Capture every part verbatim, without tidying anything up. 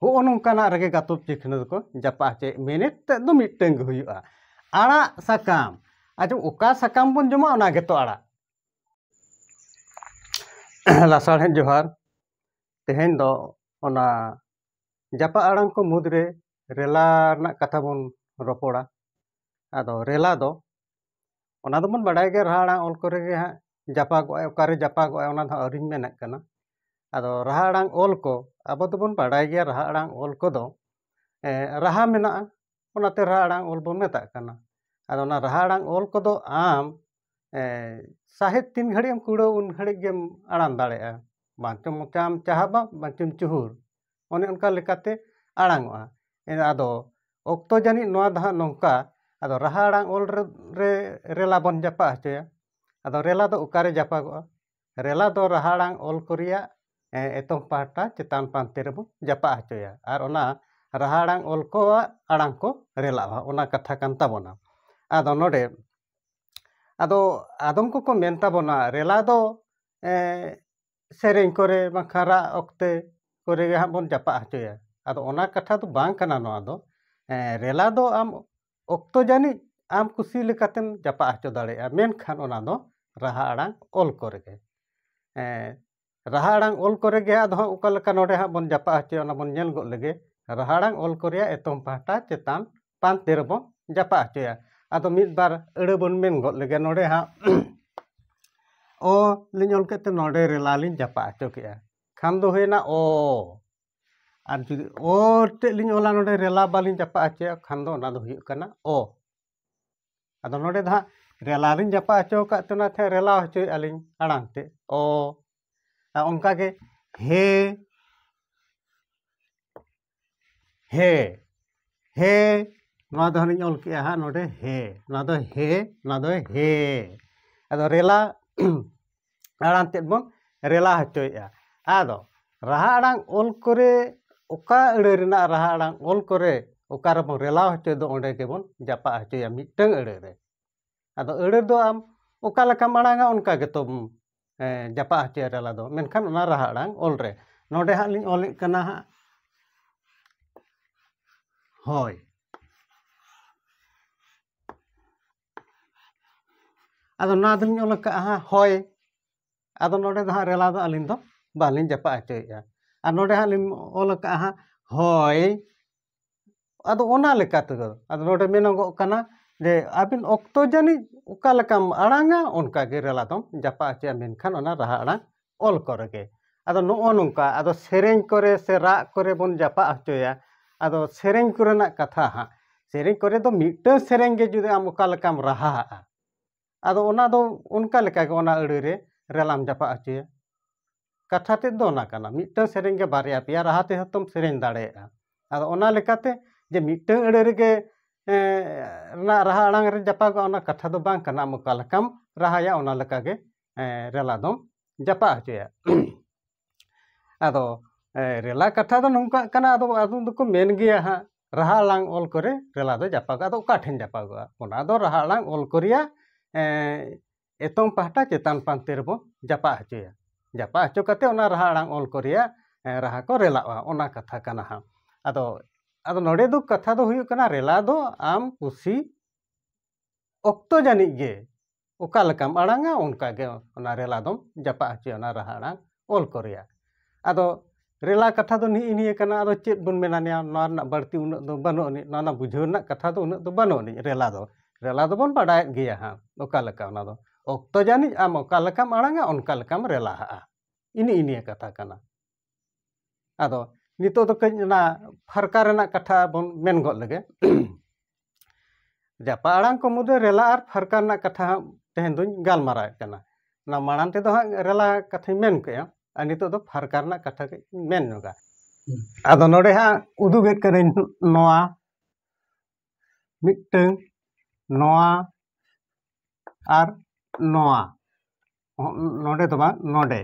ᱦᱚᱸᱜᱼᱚ ᱱᱚᱝᱠᱟᱱᱟᱜ ᱨᱮᱜᱮ ᱜᱟᱛᱚᱵ ᱪᱤᱠᱷᱱᱟᱹ ᱫᱚᱠᱚ ᱡᱟᱯᱟᱜ ᱦᱚᱪᱚᱭᱮᱫ᱾ ᱢᱮᱱᱮᱛ ᱛᱮᱫ ᱫᱚ ᱢᱤᱫᱴᱟᱝ ᱜᱮ ᱦᱩᱭᱩᱜᱼᱟ, ᱟᱲᱟᱜ ᱥᱟᱠᱟᱢ᱾ ᱟᱪᱪᱷᱟ, ᱚᱠᱟ ᱥᱟᱠᱟᱢ ᱵᱚᱱ ᱡᱚᱢᱟ, ᱚᱱᱟ ᱜᱮᱛᱚ ᱟᱲᱟᱜ᱾ ᱞᱟᱥᱟᱲᱦᱮᱫ ᱡᱚᱦᱟᱨ᱾ ᱛᱮᱦᱮᱧ ᱫᱚ ᱚᱱᱟ ᱡᱟᱯᱟᱜ ᱟᱲᱟᱝ ᱠᱚ ᱢᱩᱫᱽᱨᱮ ᱨᱮᱞᱟ ᱨᱮᱱᱟᱜ ᱠᱟᱛᱷᱟ ᱵᱚᱱ ᱨᱚᱯᱚᱲᱟ᱾ ᱟᱫᱚ ᱨᱮᱞᱟ ᱫᱚ, ᱚᱱᱟ ᱫᱚᱵᱚᱱ ᱵᱟᱰᱟᱭ ᱜᱮᱭᱟ, ᱨᱟᱦᱟ ᱟᱲᱟᱝ ᱚᱞ ᱠᱚᱨᱮ ᱜᱮ ᱦᱟᱸᱜ ᱡᱟᱯᱟᱜᱚᱜᱼᱟᱭ᱾ ᱚᱠᱟᱨᱮ ᱡᱟᱯᱟᱜᱚᱜᱼᱟᱭ, ᱚᱱᱟ ᱫᱚ ᱦᱟᱸᱜ ᱟᱹᱣᱨᱤᱧ ᱢᱮᱱᱮᱫ ᱠᱟᱱᱟ᱾ ᱟᱫᱚ ᱨᱟᱦᱟ ᱟᱲᱟᱝ ᱚᱞ ᱠᱚ, ᱟᱵᱚ ᱫᱚᱵᱚᱱ ᱵᱟᱰᱟᱭ ᱜᱮᱭᱟ, ᱨᱟᱦᱟ ᱟᱲᱟᱝ ᱚᱞ ᱠᱚᱫᱚ, ᱮ, ᱨᱟᱦᱟ ᱢᱮᱱᱟᱜᱼᱟ, ᱚᱱᱟᱛᱮ ᱨᱟᱦᱟ ᱟᱲᱟᱝ ᱚᱞ ᱵᱚᱱ ᱢᱮᱛᱟᱜ ᱠᱟᱱᱟ᱾ ᱟᱫᱚ ᱚᱱᱟ ᱨᱟᱦᱟ ᱟᱲᱟᱝ ᱚᱞ ᱠᱚᱫᱚ ᱟᱢ, ᱮ, ᱥᱟᱦᱮᱫ ᱛᱤᱱ ᱜᱷᱟᱹᱲᱤᱡ ᱮᱢ ᱠᱩᱲᱟᱹᱣ, ᱩᱱ ᱜᱷᱟᱹᱲᱤᱡ ᱜᱮᱢ ᱟᱲᱟᱝ ᱫᱟᱲᱮᱭᱟᱜᱼᱟ᱾ ᱵᱟᱝᱪᱚ ᱢᱚᱪᱟᱢ ᱪᱟᱦᱟᱵᱟ, ᱵᱟᱝᱪᱚᱢ ᱪᱩᱦᱩᱨ, ᱚᱱᱮ ᱚᱱᱠᱟ ᱞᱮᱠᱟᱛᱮ ᱟᱲᱟᱝᱚᱜᱼᱟ᱾ ᱮ, ᱟᱫᱚ ᱚᱠᱛᱚ ᱡᱟᱹᱱᱤᱡ ᱱᱚᱣᱟ ᱫᱚ ᱦᱟᱸᱜ ᱱᱚᱝᱠᱟ, ᱟᱫᱚ ᱨᱟᱦᱟ ᱟᱲᱟᱝ ᱚᱞ ᱨᱮ, ᱨᱮ ᱨᱮᱞᱟ ᱵᱚᱱ ᱡᱟᱯᱟᱜ ᱦᱚᱪᱚᱭᱟ᱾ ᱟᱫᱚ ᱨᱮᱞᱟ ᱫᱚ ᱚᱠᱟᱨᱮ ᱡᱟᱯᱟᱜᱚᱜᱼᱟ? ᱨᱮᱞᱟ ᱫᱚ ᱨᱟᱦᱟ ᱟᱲᱟᱝ ᱚᱞ ᱠᱚ ᱨᱮᱭᱟᱜ, ᱮ, ᱮᱛᱚᱢ ᱯᱟᱦᱴᱟ ᱪᱮᱛᱟᱱ ᱯᱟᱱᱛᱮ ᱨᱮᱵᱚᱱ ᱡᱟᱯᱟᱜ ᱦᱚᱪᱚᱭᱟ᱾ ᱟᱨ ᱚᱱᱟ ᱨᱟᱦᱟ ᱟᱲᱟᱝ ᱚᱞ ᱠᱚᱣᱟᱜ ᱟᱲᱟᱝ ᱠᱚ ᱨᱮᱞᱟᱜᱼᱟ, ᱚᱱᱟ ᱠᱟᱛᱷᱟ ᱠᱟᱱ ᱛᱟᱵᱚᱱᱟ᱾ ᱟᱫᱚ ᱱᱚᱰᱮ, ᱟᱫᱚ ᱟᱫᱚᱢ ᱠᱚᱠᱚ ᱢᱮᱱ ᱛᱟᱵᱚᱱᱟ, ᱨᱮᱞᱟ ᱫᱚ, ᱮ, ᱥᱮᱨᱮᱧ ᱠᱚᱨᱮ ᱵᱟᱝᱠᱷᱟᱱ ᱨᱟᱜ ᱚᱠᱛᱮ ᱠᱚᱨᱮ ᱜᱮ ᱦᱟᱸᱜ ᱵᱚᱱ ᱡᱟᱯᱟᱜ ᱦᱚᱪᱚᱭᱟ᱾ ᱟᱫᱚ ᱚᱱᱟ ᱠᱟᱛᱷᱟ ᱫᱚ ᱵᱟᱝ ᱠᱟᱱᱟ ᱱᱚᱣᱟ ᱫᱚ᱾ ᱮ, ᱨᱮᱞᱟ ᱫᱚ ᱟᱢ ᱚᱠᱛᱚ ᱡᱟᱹᱱᱤᱡ ᱟᱢ ᱠᱩᱥᱤ ᱞᱮᱠᱟᱛᱮᱢ ᱡᱟᱯᱟᱜ ᱦᱚᱪᱚ ᱫᱟᱲᱮᱭᱟᱜᱼᱟ, ᱢᱮᱱᱠᱷᱟᱱ ᱚᱱᱟ ᱫᱚ ᱨᱟᱦᱟ ᱟᱲᱟᱝ ᱚᱞ ᱠᱚᱨᱮ ᱜᱮ᱾ ᱮ, ᱨᱟᱦᱟ ᱟᱲᱟᱝ ᱚᱞ ᱠᱚᱨᱮ ᱜᱮ ᱟᱫᱚ ᱦᱟᱸᱜ ᱚᱠᱟ ᱞᱮᱠᱟ ᱱᱚᱰᱮ ᱦᱟᱸᱜ ᱵᱚᱱ ᱡᱟᱯᱟᱜ ᱦᱚᱪᱚᱭᱟ, ᱚᱱᱟ ᱵᱚᱱ ᱧᱮᱞ ᱜᱚᱫ ᱞᱮᱜᱮ᱾ ᱨᱟᱦᱟ ᱟᱲᱟᱝ ᱚᱞ ᱠᱚ ᱨᱮᱭᱟᱜ ᱮᱛᱚᱢ ᱯᱟᱦᱴᱟ ᱪᱮᱛᱟᱱ ᱯᱟᱱᱛᱮ ᱨᱮᱵᱚᱱ ᱡᱟᱯᱟᱜ ᱦᱚᱪᱚᱭᱟ᱾ ᱟᱫᱚ ᱢᱤᱫ ᱵᱟᱨ ᱟᱹᱲᱟᱹ ᱵᱚᱱ ᱢᱮᱱ ᱜᱚᱫ ᱞᱮᱜᱮ᱾ ᱱᱚᱰᱮ ᱦᱟᱸᱜ ᱚ ᱞᱤᱧ ᱚᱞ ᱠᱮᱫ ᱛᱮ ᱱᱚᱰᱮ ᱨᱮᱞᱟ ᱞᱤᱧ ᱡᱟᱯᱟᱜ ᱦᱚᱪᱚ ᱠᱮᱜᱼᱟ, ᱠᱷᱟᱱ ᱫᱚ ᱦᱩᱭᱱᱟ ᱚ᱾ ᱟᱨ ᱡᱩᱫᱤ ᱚ ᱛᱮᱫ ᱞᱤᱧ ᱚᱞᱟ, ᱱᱚᱰᱮ ᱨᱮᱞᱟ ᱵᱟᱞᱤᱧ ᱡᱟᱯᱟᱜ ᱦᱚᱪᱚᱭᱟ, ᱠᱷᱟᱱ ᱫᱚ ᱚᱱᱟ ᱫᱚ ᱦᱩᱭᱩᱜ ᱠᱟᱱᱟ ᱚ᱾ ᱟᱫᱚ ᱱᱚᱰᱮ ᱫᱚ ᱦᱟᱸᱜ ᱨᱮᱞᱟ ᱞᱤᱧ ᱡᱟᱯᱟᱜ ᱦᱚᱪᱚ ᱟᱠᱟᱫ ᱛᱮ, ᱚᱱᱟᱛᱮ ᱨᱮᱞᱟ ᱦᱚᱪᱚᱭᱮᱫᱼᱟ ᱞᱤᱧ ᱟᱲᱟᱝ ᱛᱮ, ᱚ᱾ ᱟᱨ ᱚᱱᱠᱟ ᱜᱮ ᱦᱮ, ᱦᱮ, ᱦᱮ, ᱱᱚᱣᱟ ᱫᱚ ᱦᱟᱸᱜ ᱞᱤᱧ ᱚᱞ ᱠᱮᱜᱼᱟ ᱦᱟᱸᱜ ᱱᱚᱰᱮ ᱦᱮ, ᱱᱚᱣᱟ ᱫᱚ ᱦᱮ, ᱱᱚᱣᱟ ᱫᱚ ᱦᱮ᱾ ᱟᱫᱚ ᱨᱮᱞᱟ ᱟᱲᱟᱝ ᱛᱮᱫ ᱵᱚᱱ ᱨᱮᱞᱟ ᱦᱚᱪᱚᱭᱮᱫᱼᱟ᱾ ᱟᱫᱚ ᱨᱟᱦᱟ ᱟᱲᱟᱝ ᱚᱞ ᱠᱚᱨᱮ, ᱚᱠᱟ ᱟᱹᱲᱟᱹ ᱨᱮᱱᱟᱜ ᱨᱟᱦᱟ ᱟᱲᱟᱝ ᱚᱞ ᱠᱚᱨᱮ ᱚᱠᱟ ᱨᱮᱵᱚᱱ ᱨᱮᱞᱟ ᱦᱚᱪᱚᱭ ᱫᱚ, ᱚᱸᱰᱮ ᱜᱮᱵᱚᱱ ᱡᱟᱯᱟᱜ ᱦᱚᱪᱚᱭᱟ ᱢᱤᱫᱴᱟᱝ ᱟᱹᱲᱟᱹ ᱨᱮ᱾ ᱟᱫᱚ ᱟᱹᱲᱟᱹ ᱫᱚ ᱟᱢ ᱚᱠᱟ ᱞᱮᱠᱟᱢ ᱟᱲᱟᱝᱟ, ᱚᱱᱠᱟ ᱜᱮᱛᱚᱢ, ᱮ, ᱡᱟᱯᱟᱜ ᱦᱚᱪᱚᱭᱟ ᱨᱮᱞᱟ ᱫᱚ᱾ ᱢᱮᱱᱠᱷᱟᱱ ᱚᱱᱟ ᱨᱟᱦᱟ ᱟᱲᱟᱝ ᱚᱞ ᱨᱮ, ᱱᱚᱰᱮ ᱦᱟᱸᱜ ᱞᱤᱧ ᱚᱞᱮᱫ ᱠᱟᱱᱟ ᱦᱟᱸᱜ, ᱦᱚᱭ᱾ ᱟᱫᱚ ᱱᱚᱣᱟ ᱫᱚᱧ ᱚᱞ ᱟᱠᱟᱫᱼᱟ ᱦᱟᱸᱜ ᱦᱚᱭ᱾ ᱟᱫᱚ ᱱᱚᱰᱮ ᱫᱚ ᱦᱟᱸᱜ ᱨᱮᱞᱟ ᱫᱚ ᱟᱹᱞᱤᱧ ᱫᱚ ᱵᱟᱹᱞᱤᱧ ᱡᱟᱯᱟᱜ ᱦᱚᱪᱚᱭᱮᱫᱼᱟ᱾ ᱟᱨ ᱱᱚᱰᱮ ᱦᱟᱸᱜ ᱞᱤᱧ ᱚᱞ ᱟᱠᱟᱫᱼᱟ ᱦᱟᱸᱜ ᱦᱚᱭ᱾ ᱟᱫᱚ ᱚᱱᱟ ᱞᱮᱠᱟ ᱛᱮᱫᱚ ᱟᱫᱚ ᱱᱚᱰᱮ ᱢᱮᱱᱚᱜᱚᱜ ᱠᱟᱱᱟ ᱡᱮ ᱟᱹᱵᱤᱱ ᱚᱠᱛᱚ ᱡᱟᱹᱱᱤᱡ ᱚᱠᱟ ᱞᱮᱠᱟᱢ ᱟᱲᱟᱝᱟ, ᱚᱱᱠᱟ ᱜᱮ ᱨᱮᱞᱟ ᱫᱚᱢ ᱡᱟᱯᱟᱜ ᱦᱚᱪᱚᱭᱟ, ᱢᱮᱱᱠᱷᱟᱱ ᱚᱱᱟ ᱨᱟᱦᱟ ᱟᱲᱟᱝ ᱚᱞ ᱠᱚᱨᱮ ᱜᱮ᱾ ᱟᱫᱚ ᱱᱚᱜᱼᱚ ᱱᱚᱝᱠᱟ, ᱟᱫᱚ ᱥᱮᱨᱮᱧ ᱠᱚᱨᱮ ᱥᱮ ᱨᱟᱜ ᱠᱚᱨᱮ ᱵᱚᱱ ᱡᱟᱯᱟᱜ ᱦᱚᱪᱚᱭᱟ᱾ ᱟᱫᱚ ᱥᱮᱨᱮᱧ ᱠᱚᱨᱮᱱᱟᱜ ᱠᱟᱛᱷᱟ ᱦᱟᱸᱜ, ᱥᱮᱨᱮᱧ ᱠᱚᱨᱮ ᱫᱚ ᱢᱤᱫᱴᱟᱹᱝ ᱥᱮᱨᱮᱧ ᱜᱮ ᱡᱩᱫᱤ ᱟᱢ ᱚᱠᱟ ᱞᱮᱠᱟᱢ ᱨᱟᱦᱟᱜᱼᱟ, ᱟᱫᱚ ᱚᱱᱟ ᱫᱚ ᱚᱱᱠᱟ ᱞᱮᱠᱟ ᱜᱮ ᱚᱱᱟ ᱟᱹᱲᱟᱹ ᱨᱮ ᱨᱮᱞᱟᱢ ᱡᱟᱯᱟᱜ ᱦᱚᱪᱚᱭᱟ᱾ ᱠᱟᱛᱷᱟ ᱛᱮᱫ ᱫᱚ ᱚᱱᱟ ᱠᱟᱱᱟ, ᱢᱤᱫᱴᱟᱹᱝ ᱥᱮᱨᱮᱧ ᱜᱮ ᱵᱟᱨᱭᱟ ᱯᱮᱭᱟ ᱨᱟᱦᱟ ᱛᱮᱦᱚᱸ ᱛᱚᱢ ᱥᱮᱨᱮᱧ ᱫᱟᱲᱮᱭᱟᱜᱼᱟ᱾ ᱟᱫᱚ ᱚᱱᱟ ᱞᱮᱠᱟᱛᱮ ᱡᱮ ᱢᱤᱫᱴᱟᱹᱝ ᱟᱹᱲᱟᱹ ᱨᱮᱜᱮ, ᱮᱸ, ᱨᱮᱱᱟᱜ ᱨᱟᱦᱟ ᱟᱲᱟᱝ ᱨᱮ ᱡᱟᱯᱟᱜᱚᱜᱼᱟ, ᱚᱱᱟ ᱠᱟᱛᱷᱟ ᱫᱚ ᱵᱟᱝ ᱠᱟᱱᱟ᱾ ᱟᱢ ᱚᱠᱟ ᱞᱮᱠᱟᱢ ᱨᱟᱦᱟᱭᱟ, ᱚᱱᱟ ᱞᱮᱠᱟ ᱜᱮ, ᱮᱸ, ᱨᱮᱞᱟ ᱫᱚᱢ ᱡᱟᱯᱟᱜ ᱦᱚᱪᱚᱭᱟ᱾ ᱟᱫᱚ, ᱮᱸ, ᱨᱮᱞᱟ ᱠᱟᱛᱷᱟ ᱫᱚ ᱱᱚᱝᱠᱟᱜ ᱠᱟᱱᱟ, ᱟᱫᱚ ᱟᱫᱚᱢ ᱫᱚᱠᱚ ᱢᱮᱱ ᱜᱮᱭᱟ ᱦᱟᱸᱜ, ᱨᱟᱦᱟ ᱟᱲᱟᱝ ᱚᱞ ᱠᱚᱨᱮ ᱨᱮᱞᱟ ᱫᱚ ᱡᱟᱯᱟᱜᱚᱜᱼᱟ᱾ ᱟᱫᱚ ᱚᱠᱟ ᱴᱷᱮᱱ ᱡᱟᱯᱟᱜᱚᱜᱼᱟ? ᱚᱱᱟ ᱫᱚ ᱨᱟᱦᱟ ᱟᱲᱟᱝ ᱚᱞ ᱠᱚ ᱨᱮᱭᱟᱜ, ᱮᱸ, ᱮᱛᱚᱢ ᱯᱟᱦᱴᱟ ᱪᱮᱛᱟᱱ ᱯᱟᱱᱛᱮ ᱨᱮᱵᱚᱱ ᱡᱟᱯᱟᱜ ᱦᱚᱪᱚᱭᱟ᱾ ᱡᱟᱯᱟᱜ ᱦᱚᱪᱚ ᱠᱟᱛᱮ ᱚᱱᱟ ᱨᱟᱦᱟ ᱟᱲᱟᱝ ᱚᱞ ᱠᱚ ᱨᱮᱭᱟᱜ, ᱮᱸ, ᱨᱟᱦᱟ ᱠᱚ ᱨᱮᱞᱟᱜᱼᱟ, ᱚᱱᱟ ᱠᱟᱛᱷᱟ ᱠᱟᱱᱟ ᱦᱟᱸᱜ᱾ ᱟᱫᱚ, ᱟᱫᱚ ᱱᱚᱰᱮ ᱫᱚ ᱠᱟᱛᱷᱟ ᱫᱚ ᱦᱩᱭᱩᱜ ᱠᱟᱱᱟ, ᱨᱮᱞᱟ ᱫᱚ ᱟᱢ ᱠᱩᱥᱤ ᱚᱠᱛᱚ ᱡᱟᱹᱱᱤᱡ ᱜᱮ ᱚᱠᱟ ᱞᱮᱠᱟᱢ ᱟᱲᱟᱝᱟ, ᱚᱱᱠᱟ ᱜᱮ ᱚᱱᱟ ᱨᱮᱞᱟ ᱫᱚᱢ ᱡᱟᱯᱟᱜ ᱦᱚᱪᱚᱭᱟ, ᱚᱱᱟ ᱨᱟᱦᱟ ᱟᱲᱟᱝ ᱚᱞ ᱠᱚ ᱨᱮᱭᱟᱜ᱾ ᱟᱫᱚ ᱨᱮᱞᱟ ᱠᱟᱛᱷᱟ ᱫᱚ ᱱᱤᱜᱼᱤ ᱱᱤᱭᱟᱹ ᱠᱟᱱᱟ᱾ ᱟᱫᱚ ᱪᱮᱫ ᱵᱚᱱ ᱢᱮᱱᱟ, ᱱᱤᱭᱟᱹ, ᱱᱚᱣᱟ ᱨᱮᱱᱟᱜ ᱵᱟᱹᱲᱛᱤ ᱩᱱᱟᱹᱜ ᱫᱚ ᱵᱟᱹᱱᱩᱜ ᱟᱹᱱᱤᱡ, ᱱᱚᱣᱟ ᱨᱮᱱᱟᱜ ᱵᱩᱡᱷᱟᱹᱣ ᱨᱮᱱᱟᱜ ᱠᱟᱛᱷᱟ ᱫᱚ ᱩᱱᱟᱹᱜ ᱫᱚ ᱵᱟᱹᱱᱩᱜ ᱟᱹᱱᱤᱡ᱾ ᱨᱮᱞᱟ ᱫᱚ, ᱨᱮᱞᱟ ᱫᱚᱵᱚᱱ ᱵᱟᱰᱟᱭᱮᱫ ᱜᱮᱭᱟ ᱦᱟᱸᱜ ᱚᱠᱟ ᱞᱮᱠᱟ, ᱚᱱᱟ ᱫᱚ ᱚᱠᱛᱚ ᱡᱟᱹᱱᱤᱡ ᱟᱢ ᱚᱠᱟ ᱞᱮᱠᱟᱢ ᱟᱲᱟᱝᱟ, ᱚᱱᱠᱟ ᱞᱮᱠᱟᱢ ᱨᱮᱞᱟᱦᱟᱜᱼᱟ᱾ ᱤᱱᱟᱹ ᱤᱱᱟᱹ ᱠᱟᱛᱷᱟ ᱠᱟᱱᱟ᱾ ᱟᱫᱚ ᱱᱤᱛᱚᱜ ᱫᱚ ᱠᱟᱹᱡ ᱚᱱᱟ ᱯᱷᱟᱨᱠᱟ ᱨᱮᱱᱟᱜ ᱠᱟᱛᱷᱟ ᱵᱚᱱ ᱢᱮᱱ ᱜᱚᱫ ᱞᱮᱜᱮ᱾ ᱡᱟᱯᱟᱜ ᱟᱲᱟᱝ ᱠᱚ ᱢᱩᱫᱽᱨᱮ ᱨᱮᱞᱟ ᱟᱨ ᱯᱷᱟᱨᱠᱟ ᱨᱮᱱᱟᱜ ᱠᱟᱛᱷᱟ ᱦᱟᱸᱜ ᱛᱮᱦᱮᱧ ᱫᱚᱧ ᱜᱟᱞᱢᱟᱨᱟᱣᱮᱫ ᱠᱟᱱᱟ᱾ ᱚᱱᱟ ᱢᱟᱲᱟᱝ ᱛᱮᱫᱚ ᱦᱟᱸᱜ ᱨᱮᱞᱟ ᱠᱟᱛᱷᱟᱧ ᱢᱮᱱ ᱠᱮᱜᱼᱟ, ᱟᱨ ᱱᱤᱛᱚᱜ ᱫᱚ ᱯᱷᱟᱨᱠᱟ ᱨᱮᱱᱟᱜ ᱠᱟᱛᱷᱟ ᱠᱟᱹᱡ ᱤᱧ ᱢᱮᱱ ᱧᱚᱜᱟ᱾ ᱦᱩᱸ᱾ ᱟᱫᱚ ᱱᱚᱰᱮ ᱦᱟᱸᱜ ᱩᱫᱩᱜᱮᱫ ᱠᱟᱹᱱᱟᱹᱧ ᱱᱚᱣᱟ ᱢᱤᱫᱴᱟᱹᱝ, ᱱᱚᱣᱟ ᱟᱨ ᱱᱚᱣᱟ, ᱱᱚᱰᱮ ᱫᱚ ᱵᱟᱝ, ᱱᱚᱰᱮ᱾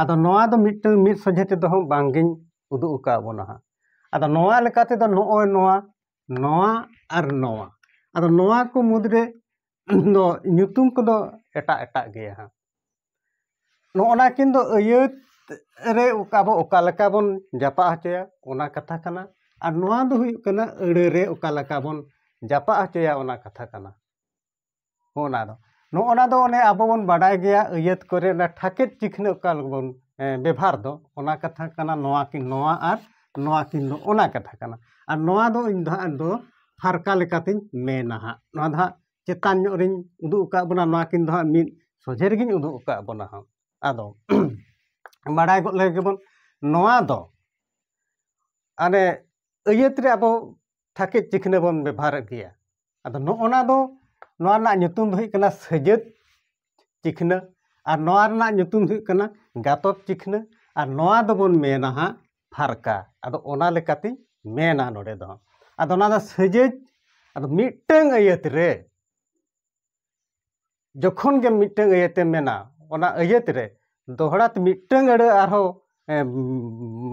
ᱟᱫᱚ ᱱᱚᱣᱟ ᱫᱚ ᱢᱤᱫᱴᱟᱹᱝ ᱢᱤᱫ ᱥᱚᱡᱷᱮ ᱛᱮᱫᱚ ᱦᱚᱸ ᱵᱟᱝᱜᱤᱧ ᱩᱫᱩᱜ ᱟᱠᱟᱫ ᱵᱚᱱᱟ ᱦᱟᱸᱜ᱾ ᱟᱫᱚ ᱱᱚᱣᱟ ᱞᱮᱠᱟ ᱛᱮᱫᱚ ᱱᱚᱜᱼᱚᱭ ᱱᱚᱣᱟ, ᱱᱚᱣᱟ ᱟᱨ ᱱᱚᱣᱟ᱾ ᱟᱫᱚ ᱱᱚᱣᱟ ᱠᱚ ᱢᱩᱫᱽᱨᱮ ᱫᱚ ᱧᱩᱛᱩᱢ ᱠᱚᱫᱚ ᱮᱴᱟᱜ ᱮᱴᱟᱜ ᱜᱮᱭᱟ ᱦᱟᱸᱜ᱾ ᱱᱚᱜᱼᱚ ᱱᱟ ᱠᱤᱱ ᱫᱚ ᱟᱹᱭᱟᱹᱛ ᱨᱮ ᱟᱵᱚ ᱚᱠᱟ ᱞᱮᱠᱟ ᱵᱚᱱ ᱡᱟᱯᱟᱜ ᱦᱚᱪᱚᱭᱟ, ᱚᱱᱟ ᱠᱟᱛᱷᱟ ᱠᱟᱱᱟ᱾ ᱟᱨ ᱱᱚᱣᱟ ᱫᱚ ᱦᱩᱭᱩᱜ ᱠᱟᱱᱟ ᱟᱹᱲᱟᱹ ᱨᱮ ᱚᱠᱟ ᱞᱮᱠᱟ ᱵᱚᱱ ᱡᱟᱯᱟᱜ ᱦᱚᱪᱚᱭᱟ, ᱚᱱᱟ ᱠᱟᱛᱷᱟ ᱠᱟᱱᱟ᱾ ᱦᱚᱸ, ᱚᱱᱟ ᱫᱚ, ᱱᱚᱜᱼᱚ ᱱᱟ ᱫᱚ ᱚᱱᱮ ᱟᱵᱚ ᱵᱚᱱ ᱵᱟᱰᱟᱭ ᱜᱮᱭᱟ, ᱟᱹᱭᱟᱹᱛ ᱠᱚᱨᱮ ᱚᱱᱟ ᱴᱷᱟᱠᱮᱫ ᱪᱤᱠᱷᱱᱟᱹ ᱚᱠᱟ ᱵᱚᱱ ᱮ, ᱵᱮᱵᱷᱟᱨ ᱫᱚ, ᱚᱱᱟ ᱠᱟᱛᱷᱟ ᱠᱟᱱᱟ᱾ ᱱᱚᱣᱟ ᱠᱤᱱ, ᱱᱚᱣᱟ ᱟᱨ ᱱᱚᱣᱟ ᱠᱤᱱ ᱫᱚ ᱚᱱᱟ ᱠᱟᱛᱷᱟ ᱠᱟᱱᱟ᱾ ᱟᱨ ᱱᱚᱣᱟ ᱫᱚ ᱤᱧ ᱫᱚ ᱦᱟᱸᱜ ᱫᱚ ᱯᱷᱟᱨᱠᱟ ᱞᱮᱠᱟᱛᱤᱧ ᱢᱮᱱᱟ ᱦᱟᱸᱜ᱾ ᱱᱚᱣᱟ ᱫᱚ ᱦᱟᱸᱜ ᱪᱮᱛᱟᱱ ᱧᱚᱜ ᱨᱤᱧ ᱩᱫᱩᱜ ᱟᱠᱟᱫ ᱵᱚᱱᱟ, ᱱᱚᱣᱟ ᱠᱤᱱ ᱫᱚ ᱦᱟᱸᱜ ᱢᱤᱫ ᱥᱚᱡᱷᱮ ᱨᱮᱜᱤᱧ ᱩᱫᱩᱜ ᱟᱠᱟᱫ ᱵᱚᱱᱟ ᱦᱟᱸᱜ᱾ ᱟᱫᱚ ᱵᱟᱲᱟᱭ ᱜᱚᱫ ᱞᱮᱜᱮ ᱵᱚᱱ, ᱱᱚᱣᱟ ᱫᱚ ᱟᱱᱮ ᱟᱹᱭᱟᱹᱛ ᱨᱮ ᱟᱵᱚ ᱴᱷᱟᱠᱮᱡ ᱪᱤᱠᱷᱱᱟᱹ ᱵᱚᱱ ᱵᱮᱵᱷᱟᱨᱮᱫ ᱜᱮᱭᱟ᱾ ᱟᱫᱚ ᱱᱚᱜᱼᱚ ᱱᱟ ᱫᱚ, ᱱᱚᱣᱟ ᱨᱮᱱᱟᱜ ᱧᱩᱛᱩᱢ ᱫᱚ ᱦᱩᱭᱩᱜ ᱠᱟᱱᱟ ᱥᱟᱹᱡᱟᱹᱫ ᱪᱤᱠᱷᱱᱟᱹ, ᱟᱨ ᱱᱚᱣᱟ ᱨᱮᱱᱟᱜ ᱧᱩᱛᱩᱢ ᱫᱚ ᱦᱩᱭᱩᱜ ᱠᱟᱱᱟ ᱜᱟᱛᱚᱠ ᱪᱤᱠᱷᱱᱟᱹ, ᱟᱨ ᱱᱚᱣᱟ ᱫᱚᱵᱚᱱ ᱢᱮᱱᱟ ᱦᱟᱸᱜ ᱯᱷᱟᱨᱠᱟ᱾ ᱟᱫᱚ ᱚᱱᱟ ᱞᱮᱠᱟᱛᱤᱧ ᱢᱮᱱᱟ ᱱᱚᱰᱮ ᱫᱚ᱾ ᱟᱫᱚ ᱚᱱᱟ ᱫᱚ ᱥᱟᱹᱡᱟᱹᱡ, ᱟᱫᱚ ᱢᱤᱫᱴᱟᱹᱝ ᱟᱹᱭᱟᱹᱛ ᱨᱮ ᱡᱚᱠᱷᱚᱱ ᱜᱮ ᱢᱤᱫᱴᱟᱹᱝ ᱟᱹᱭᱟᱹᱛᱮᱢ ᱢᱮᱱᱟ, ᱚᱱᱟ ᱟᱹᱭᱟᱹᱛ ᱨᱮ ᱫᱚᱦᱲᱟ ᱛᱮ ᱢᱤᱫᱴᱟᱹᱝ ᱟᱹᱲᱟᱹ ᱟᱨᱦᱚᱸ ᱮ,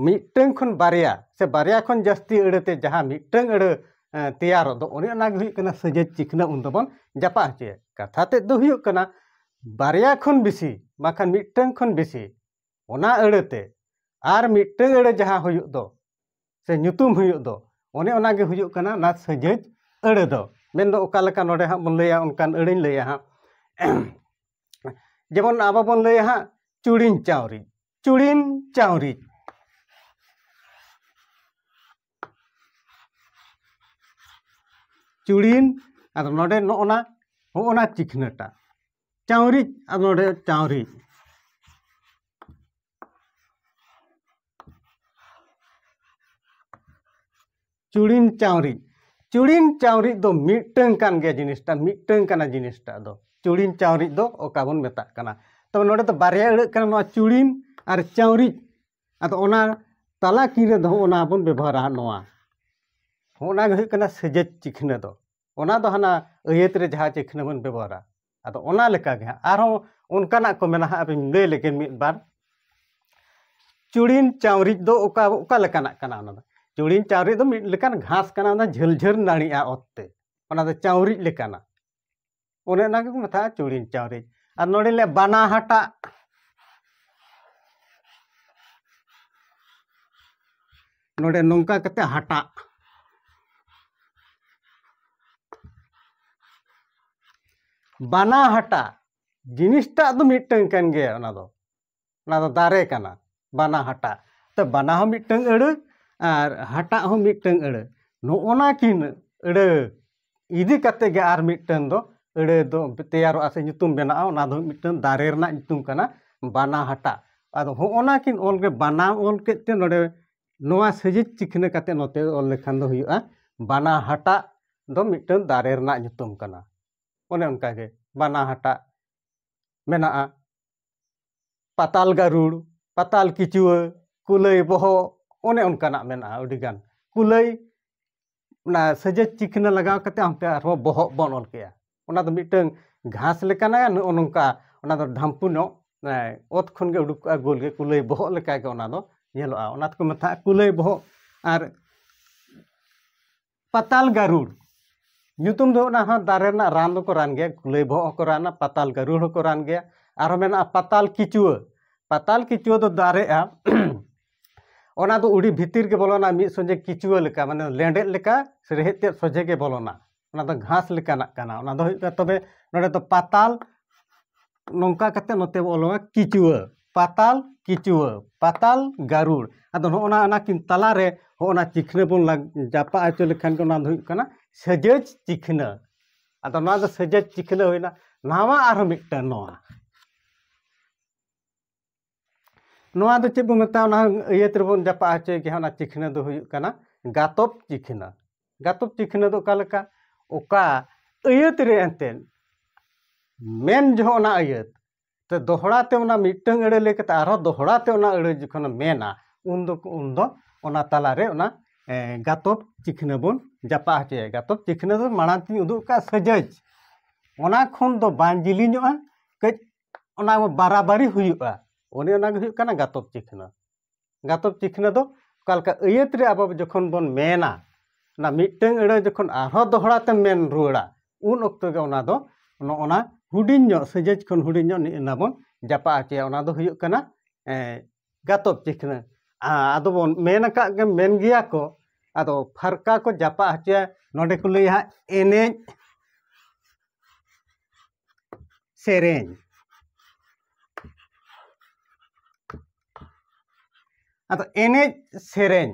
ᱢᱤᱫᱴᱟᱹᱝ ᱠᱷᱚᱱ ᱵᱟᱨᱭᱟ ᱥᱮ ᱵᱟᱨᱭᱟ ᱠᱷᱚᱱ ᱡᱟᱹᱥᱛᱤ ᱟᱹᱲᱟᱹ ᱛᱮ ᱡᱟᱦᱟᱸ ᱢᱤᱫᱴᱟᱹᱝ ᱟᱹᱲᱟᱹ ᱮ, ᱛᱮᱭᱟᱨᱚᱜ ᱫᱚ, ᱚᱱᱮ ᱚᱱᱟ ᱜᱮ ᱦᱩᱭᱩᱜ ᱠᱟᱱᱟ ᱥᱟᱹᱡᱟᱹᱡ ᱪᱤᱠᱷᱱᱟᱹ᱾ ᱩᱱ ᱫᱚᱵᱚᱱ ᱡᱟᱯᱟᱜ ᱦᱚᱪᱚᱭᱟ᱾ ᱠᱟᱛᱷᱟ ᱛᱮᱫ ᱫᱚ ᱦᱩᱭᱩᱜ ᱠᱟᱱᱟ, ᱵᱟᱨᱭᱟ ᱠᱷᱚᱱ ᱵᱮᱥᱤ ᱵᱟᱠᱷᱟᱱ ᱢᱤᱫᱴᱟᱹᱝ ᱠᱷᱚᱱ ᱵᱮᱥᱤ ᱚᱱᱟ ᱟᱹᱲᱟᱹ ᱛᱮ ᱟᱨ ᱢᱤᱫᱴᱟᱹᱝ ᱟᱹᱲᱟᱹ ᱡᱟᱦᱟᱸ ᱦᱩᱭᱩᱜ ᱫᱚ ᱥᱮ ᱧᱩᱛᱩᱢ ᱦᱩᱭᱩᱜ ᱫᱚ, ᱚᱱᱮ ᱚᱱᱟ ᱜᱮ ᱦᱩᱭᱩᱜ ᱠᱟᱱᱟ ᱚᱱᱟ ᱥᱟᱹᱡᱟᱹᱡ ᱟᱹᱲᱟᱹ ᱫᱚ᱾ ᱢᱮᱱᱫᱚ ᱚᱠᱟ ᱞᱮᱠᱟ ᱱᱚᱰᱮ ᱦᱟᱸᱜ ᱵᱚᱱ ᱞᱟᱹᱭᱟ, ᱚᱱᱠᱟᱱ ᱟᱹᱲᱟᱹᱧ ᱞᱟᱹᱭᱟ ᱦᱟᱸᱜ᱾ ᱡᱮᱢᱚᱱ ᱟᱵᱚ ᱵᱚᱱ ᱞᱟᱹᱭᱟ ᱦᱟᱸᱜ ᱪᱩᱲᱤᱱ ᱪᱟᱣᱨᱤᱡ, ᱪᱩᱲᱤᱱ ᱪᱟᱣᱨᱤᱡ, ᱪᱩᱲᱤᱱ, ᱟᱫᱚ ᱱᱚᱰᱮ ᱱᱚᱜᱼᱚ ᱱᱟ, ᱦᱚᱸᱜᱼᱚ ᱱᱟ ᱪᱤᱠᱷᱱᱟᱹᱴᱟ ᱪᱟᱣᱨᱤᱡ, ᱟᱫᱚ ᱱᱚᱰᱮ ᱪᱟᱣᱨᱤᱡ᱾ ᱪᱩᱲᱤᱱ ᱪᱟᱣᱨᱤᱡ, ᱪᱩᱲᱤᱱ ᱪᱟᱣᱨᱤᱡ ᱫᱚ ᱢᱤᱫᱴᱟᱹᱝ ᱠᱟᱱ ᱜᱮᱭᱟ ᱡᱤᱱᱤᱥᱴᱟ, ᱢᱤᱫᱴᱟᱹᱝ ᱠᱟᱱᱟ ᱡᱤᱱᱤᱥᱴᱟ ᱫᱚ᱾ ᱪᱩᱲᱤᱱ ᱪᱟᱣᱨᱤᱡ ᱫᱚ ᱚᱠᱟ ᱵᱚᱱ ᱢᱮᱛᱟᱜ ᱠᱟᱱᱟ᱾ ᱛᱚᱵᱮ ᱱᱚᱰᱮ ᱫᱚ ᱵᱟᱨᱭᱟ ᱟᱹᱲᱟᱹᱜ ᱠᱟᱱᱟ, ᱱᱚᱣᱟ ᱪᱩᱲᱤᱱ ᱟᱨ ᱪᱟᱣᱨᱤᱡ᱾ ᱟᱫᱚ ᱚᱱᱟ ᱛᱟᱞᱟ ᱠᱤᱱ ᱨᱮᱫᱚ ᱚᱱᱟ ᱵᱚᱱ ᱵᱮᱵᱚᱦᱟᱨᱟ ᱱᱚᱣᱟ᱾ ᱚᱱᱟ ᱜᱮ ᱦᱩᱭᱩᱜ ᱠᱟᱱᱟ ᱥᱮᱡᱮᱫ ᱪᱤᱠᱷᱱᱟᱹ ᱫᱚ᱾ ᱚᱱᱟ ᱫᱚ ᱦᱟᱱᱟ ᱟᱹᱭᱟᱹᱛ ᱨᱮ ᱡᱟᱦᱟᱸ ᱪᱤᱠᱷᱱᱟᱹ ᱵᱚᱱ ᱵᱮᱵᱚᱦᱟᱨᱟ᱾ ᱟᱫᱚ ᱚᱱᱟ ᱞᱮᱠᱟ ᱜᱮ ᱦᱟᱸᱜ ᱟᱨᱦᱚᱸ ᱚᱱᱠᱟᱱᱟᱜ ᱠᱚ ᱢᱮᱱᱟᱜᱼᱟ, ᱟᱵᱤᱱ ᱞᱟᱹᱭ ᱞᱮᱜᱮ ᱢᱤᱫ ᱵᱟᱨ᱾ ᱪᱩᱲᱤᱱ ᱪᱟᱣᱨᱤᱡ ᱫᱚ ᱚᱠᱟ, ᱚᱠᱟ ᱞᱮᱠᱟᱱᱟᱜ ᱠᱟᱱᱟ? ᱚᱱᱟ ᱫᱚ ᱪᱩᱲᱤᱱ ᱪᱟᱣᱨᱤᱡ ᱫᱚ ᱢᱤᱫ ᱞᱮᱠᱟᱱ ᱜᱷᱟᱥ ᱠᱟᱱᱟ, ᱚᱱᱟ ᱡᱷᱟᱹᱞ ᱡᱷᱟᱹᱞ ᱱᱟᱹᱲᱤᱜᱼᱟ ᱚᱛ ᱛᱮ, ᱚᱱᱟ ᱫᱚ ᱪᱟᱣᱨᱤᱡ ᱞᱮᱠᱟᱱᱟ᱾ ᱚᱱᱮ ᱚᱱᱟ ᱜᱮᱠᱚ ᱢᱮᱛᱟᱜᱼᱟ ᱪᱩᱲᱤᱱ ᱪᱟᱣᱨᱤᱡ᱾ ᱟᱨ ᱱᱚᱰᱮ ᱞᱮ ᱵᱟᱱᱟ ᱦᱟᱴᱟᱜ, ᱱᱚᱰᱮ ᱱᱚᱝᱠᱟ ᱠᱟᱛᱮ ᱦᱟᱴᱟᱜ᱾ ᱵᱟᱱᱟ ᱦᱟᱴᱟᱜ ᱡᱤᱱᱤᱥᱴᱟᱜ ᱫᱚ ᱢᱤᱫᱴᱟᱝ ᱠᱟᱱ ᱜᱮᱭᱟ, ᱚᱱᱟ ᱫᱚ, ᱚᱱᱟ ᱫᱚ ᱫᱟᱨᱮ ᱠᱟᱱᱟ, ᱵᱟᱱᱟ ᱦᱟᱴᱟᱜ᱾ ᱛᱚ ᱵᱟᱱᱟ ᱦᱚᱸ ᱢᱤᱫᱴᱟᱝ ᱟᱹᱲᱟᱹ ᱟᱨ ᱦᱟᱴᱟᱜ ᱦᱚᱸ ᱢᱤᱫᱴᱟᱝ ᱟᱹᱲᱟᱹ᱾ ᱱᱚᱜᱼᱚᱱᱟ ᱠᱤᱱ ᱟᱹᱲᱟᱹ ᱤᱫᱤ ᱠᱟᱛᱮ ᱜᱮ ᱟᱨ ᱢᱤᱫᱴᱟᱝ ᱫᱚ ᱟᱹᱲᱟᱹ ᱫᱚ ᱛᱮᱭᱟᱨᱚᱜᱼᱟ ᱥᱮ ᱧᱩᱛᱩᱢ ᱵᱮᱱᱟᱜᱼᱟ, ᱚᱱᱟ ᱫᱚ ᱢᱤᱫᱴᱟᱝ ᱫᱟᱨᱮ ᱨᱮᱱᱟᱜ ᱧᱩᱛᱩᱢ ᱠᱟᱱᱟ, ᱵᱟᱱᱟ ᱦᱟᱴᱟᱜ᱾ ᱟᱫᱚ ᱦᱚᱸᱜᱼᱚᱱᱟ ᱠᱤᱱ ᱚᱞ ᱜᱮ, ᱵᱟᱱᱟ ᱚᱞ ᱠᱮᱫ ᱛᱮ ᱱᱚᱰᱮ ᱱᱚᱣᱟ ᱥᱮᱡᱮᱡ ᱪᱤᱠᱷᱱᱟᱹ ᱠᱟᱛᱮ ᱱᱚᱛᱮ ᱚᱞ ᱞᱮᱠᱷᱟᱱ ᱫᱚ ᱦᱩᱭᱩᱜᱼᱟ, ᱵᱟᱱᱟ ᱦᱟᱴᱟᱜ ᱫᱚ ᱢᱤᱫᱴᱟᱝ ᱫᱟᱨᱮ ᱨᱮᱱᱟᱜ ᱧᱩᱛᱩᱢ ᱠᱟᱱᱟ᱾ ᱚᱱᱮ ᱚᱱᱠᱟ ᱜᱮ ᱵᱟᱱᱟ ᱦᱟᱴᱟᱜ ᱢᱮᱱᱟᱜᱼᱟ, ᱯᱟᱛᱟᱞ ᱜᱟᱹᱨᱩᱲ, ᱯᱟᱛᱟᱞ ᱠᱤᱪᱩᱣᱟᱹ, ᱠᱩᱞᱟᱹᱭ ᱵᱚᱦᱚᱜ, ᱚᱱᱮ ᱚᱱᱠᱟᱱᱟᱜ ᱢᱮᱱᱟᱜᱼᱟ ᱟᱹᱰᱤᱜᱟᱱ᱾ ᱠᱩᱞᱟᱹᱭ, ᱚᱱᱟ ᱥᱮᱡᱮᱡ ᱪᱤᱠᱷᱱᱟᱹ ᱞᱟᱜᱟᱣ ᱠᱟᱛᱮ ᱦᱟᱱᱛᱮ ᱟᱨᱦᱚᱸ ᱵᱚᱦᱚᱜ ᱵᱚᱱ ᱚᱞ ᱠᱮᱜᱼᱟ᱾ ᱚᱱᱟ ᱫᱚ ᱢᱤᱫᱴᱟᱝ ᱜᱷᱟᱥ ᱞᱮᱠᱟᱱᱟᱜ, ᱱᱚᱜᱼᱚ ᱱᱚᱝᱠᱟ, ᱚᱱᱟ ᱫᱚ ᱰᱷᱟᱢᱯᱩ ᱧᱚᱜ, ᱮ, ᱚᱛ ᱠᱷᱚᱱ ᱜᱮ ᱩᱰᱩᱠ ᱠᱚᱜᱼᱟ, ᱜᱳᱞ ᱜᱮ ᱠᱩᱞᱟᱹᱭ ᱵᱚᱦᱚᱜ ᱞᱮᱠᱟ ᱜᱮ ᱚᱱᱟ ᱫᱚ ᱧᱮᱞᱚᱜᱼᱟ᱾ ᱚᱱᱟ ᱛᱮᱠᱚ ᱢᱮᱛᱟᱜᱼᱟ ᱠᱩᱞᱟᱹᱭ ᱵᱚᱦᱚᱜ᱾ ᱟᱨ ᱯᱟᱛᱟᱞ ᱜᱟᱹᱨᱩᱲ ᱧᱩᱛᱩᱢ ᱫᱚ, ᱚᱱᱟ ᱦᱚᱸ ᱫᱟᱨᱮ ᱨᱮᱱᱟᱜ ᱨᱟᱱ ᱫᱚᱠᱚ ᱨᱟᱱ ᱜᱮᱭᱟ, ᱠᱩᱞᱟᱹᱭ ᱵᱚᱦᱚᱜ ᱦᱚᱸᱠᱚ ᱨᱟᱱᱟ, ᱯᱟᱛᱟᱞ ᱜᱟᱹᱨᱩᱲ ᱦᱚᱸᱠᱚ ᱨᱟᱱ ᱜᱮᱭᱟ᱾ ᱟᱨᱦᱚᱸ ᱢᱮᱱᱟᱜᱼᱟ ᱯᱟᱛᱟᱞ ᱠᱤᱪᱩᱣᱟᱹ᱾ ᱯᱟᱛᱟᱞ ᱠᱤᱪᱩᱣᱟᱹ ᱫᱚ ᱫᱟᱨᱮᱜᱼᱟ, ᱚᱱᱟ ᱫᱚ ᱩᱰᱤ ᱵᱷᱤᱛᱤᱨ ᱜᱮ ᱵᱚᱞᱚᱱᱟ, ᱢᱤᱫ ᱥᱚᱡᱷᱮ ᱠᱤᱪᱩᱣᱟᱹ ᱞᱮᱠᱟ, ᱢᱟᱱᱮ ᱞᱮᱸᱰᱮᱫ ᱞᱮᱠᱟ ᱨᱮᱦᱮᱫ ᱛᱮᱫ ᱥᱚᱡᱷᱮ ᱜᱮ ᱵᱚᱞᱚᱱᱟ᱾ ᱚᱱᱟ ᱫᱚ ᱜᱷᱟᱥ ᱞᱮᱠᱟᱱᱟᱜ ᱠᱟᱱᱟ᱾ ᱚᱱᱟ ᱫᱚ ᱦᱩᱭᱩᱜ ᱠᱟᱱᱟ, ᱛᱚᱵᱮ ᱱᱚᱰᱮ ᱫᱚ ᱯᱟᱛᱟᱞ, ᱱᱚᱝᱠᱟ ᱠᱟᱛᱮ ᱱᱚᱛᱮ ᱵᱚ ᱚᱞᱚᱜᱼᱟ ᱠᱤᱪᱩᱣᱟᱹ, ᱯᱟᱛᱟᱞ ᱠᱤᱪᱩᱣᱟᱹ, ᱯᱟᱛᱟᱞ ᱜᱟᱹᱨᱩᱲ᱾ ᱟᱫᱚ ᱱᱚᱜᱼᱚ ᱱᱟ, ᱚᱱᱟ ᱠᱤᱱ ᱛᱟᱞᱟᱨᱮ ᱦᱚᱸᱜᱼᱚ ᱱᱟ ᱪᱤᱠᱷᱱᱟᱹ ᱵᱚᱱ ᱞᱟᱜ-, ᱡᱟᱯᱟᱜ ᱦᱚᱪᱚ ᱞᱮᱠᱷᱟᱱ ᱜᱮ ᱚᱱᱟ ᱫᱚ ᱦᱩᱭᱩᱜ ᱠᱟᱱᱟ ᱥᱮᱡᱮᱡ ᱪᱤᱠᱷᱱᱟᱹ᱾ ᱟᱫᱚ ᱱᱚᱣᱟ ᱫᱚ ᱥᱮᱡᱮᱡ ᱪᱤᱠᱷᱱᱟᱹ ᱦᱩᱭᱱᱟ᱾ ᱱᱟᱣᱟ ᱟᱨᱦᱚᱸ ᱢᱤᱫᱴᱟᱝ ᱱᱚᱣᱟ, ᱱᱚᱣᱟ ᱫᱚ ᱪᱮᱫ ᱵᱚᱱ ᱢᱮᱛᱟᱜᱼᱟ? ᱚᱱᱟ ᱟᱹᱭᱟᱹᱛ ᱨᱮᱵᱚᱱ ᱡᱟᱯᱟᱜ ᱦᱚᱪᱚᱭ ᱜᱮᱭᱟ᱾ ᱚᱱᱟ ᱪᱤᱠᱷᱱᱟᱹ ᱫᱚ ᱦᱩᱭᱩᱜ ᱠᱟᱱᱟ ᱜᱟᱛᱚᱵ ᱪᱤᱠᱷᱱᱟᱹ᱾ ᱜᱟᱛᱚᱵ ᱪᱤᱠᱷᱱᱟᱹ ᱫᱚ ᱚᱠᱟ ᱞᱮᱠᱟ? ᱚᱠᱟ ᱟᱹᱭᱟᱹᱛ ᱨᱮ ᱮᱱᱛᱮᱫ ᱢᱮᱱ ᱡᱚᱦᱚᱜ ᱚᱱᱟ ᱟᱹᱭᱟᱹᱛ ᱛᱮ ᱫᱚᱦᱲᱟ ᱛᱮ ᱚᱱᱟ ᱢᱤᱫᱴᱟᱝ ᱟᱹᱲᱟᱹ ᱞᱟᱹᱭ ᱠᱟᱛᱮ ᱟᱨᱦᱚᱸ ᱫᱚᱦᱲᱟ ᱛᱮ ᱚᱱᱟ ᱟᱹᱲᱟᱹ ᱡᱚᱠᱷᱚᱱᱮ ᱢᱮᱱᱟ, ᱩᱱ ᱫᱚ, ᱩᱱ ᱫᱚ ᱚᱱᱟ ᱛᱟᱞᱟᱨᱮ ᱚᱱᱟ, ᱮ, ᱜᱟᱛᱚᱵ ᱪᱤᱠᱷᱱᱟᱹ ᱵᱚᱱ ᱡᱟᱯᱟᱜ ᱦᱚᱪᱚᱭᱟ᱾ ᱜᱟᱛᱚᱵ ᱪᱤᱠᱷᱱᱟᱹ ᱫᱚ ᱢᱟᱲᱟᱝ ᱛᱤᱧ ᱩᱫᱩᱜ ᱠᱟᱜ ᱥᱟᱹᱡᱟᱹᱡ, ᱚᱱᱟ ᱠᱷᱚᱱ ᱫᱚ ᱵᱟᱝ ᱡᱤᱞᱤᱧᱚᱜᱼᱟ, ᱠᱟᱹᱡ ᱚᱱᱟ ᱵᱟᱨᱟᱵᱟᱨᱤ ᱦᱩᱭᱩᱜᱼᱟ᱾ ᱚᱱᱮ ᱚᱱᱟ ᱜᱮ ᱦᱩᱭᱩᱜ ᱠᱟᱱᱟ ᱜᱟᱛᱚᱵ ᱪᱤᱠᱷᱱᱟᱹ᱾ ᱜᱟᱛᱚᱵ ᱪᱤᱠᱷᱱᱟᱹ ᱫᱚ ᱚᱠᱟ ᱞᱮᱠᱟ ᱟᱹᱭᱟᱹᱛ ᱨᱮ ᱟᱵᱚ ᱡᱚᱠᱷᱚᱱ ᱵᱚᱱ ᱢᱮᱱᱟ, ᱚᱱᱟ ᱢᱤᱫᱴᱟᱝ ᱟᱹᱲᱟᱹ ᱡᱚᱠᱷᱚᱱ ᱟᱨᱦᱚᱸ ᱫᱚᱦᱲᱟ ᱛᱮᱢ ᱢᱮᱱ ᱨᱩᱣᱟᱹᱲᱟ, ᱩᱱ ᱚᱠᱛᱚ ᱜᱮ ᱚᱱᱟ ᱫᱚ ᱱᱚᱜᱼᱚ ᱱᱟ ᱦᱩᱰᱤᱧ ᱧᱚᱜ, ᱥᱮᱡᱮᱡ ᱠᱷᱚᱱ ᱦᱩᱰᱤᱧ ᱧᱚᱜ ᱱᱤ-, ᱚᱱᱟ ᱵᱚᱱ ᱡᱟᱯᱟᱜ ᱦᱚᱪᱚᱭᱟ᱾ ᱚᱱᱟ ᱫᱚ ᱦᱩᱭᱩᱜ ᱠᱟᱱᱟ, ᱮ, ᱜᱟᱛᱚᱵ ᱪᱤᱠᱷᱱᱟᱹ᱾ ᱟᱫᱚ ᱵᱚᱱ ᱢᱮᱱ ᱟᱠᱟᱫ ᱜᱮ, ᱢᱮᱱ ᱜᱮᱭᱟ ᱠᱚ, ᱟᱫᱚ ᱯᱷᱟᱨᱠᱟ ᱠᱚ ᱡᱟᱯᱟᱜ ᱦᱚᱪᱚᱭᱟ᱾ ᱱᱚᱰᱮ ᱠᱚ ᱞᱟᱹᱭᱟ ᱦᱟᱸᱜ ᱮᱱᱮᱡ ᱥᱮᱨᱮᱧ᱾ ᱟᱫᱚ ᱮᱱᱮᱡ ᱥᱮᱨᱮᱧ,